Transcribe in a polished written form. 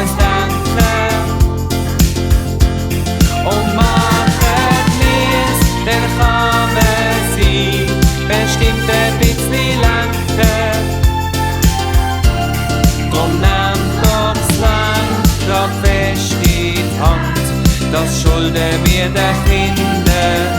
uns denken. Und machen wir's, dann kann man sie bestimmt ein bisschen lenken. Drum nehmt doch's Land grad fest in die Hand, das schulden wir den Kindern.